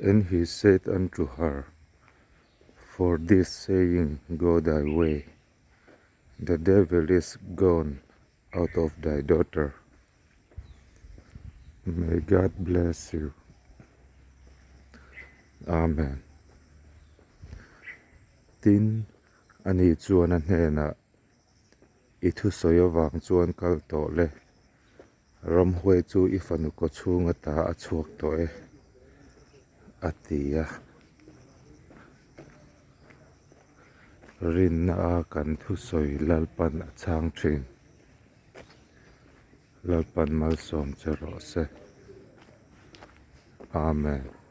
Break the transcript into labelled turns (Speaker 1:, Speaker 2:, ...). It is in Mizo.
Speaker 1: And he said unto her, For this saying go thy way, the devil is gone out of thy daughter. May God bless you. Amen. Tin, ani chuan a hnenah, I thusawi avang chuan kal tawh le. Ramhuai chu i fanu kaw chhung ata a chhuak tawh e, a ti a. Rinna a kan thusawi Lalpan a chhang thin. Lalpan malsawm che rawh se. Amen.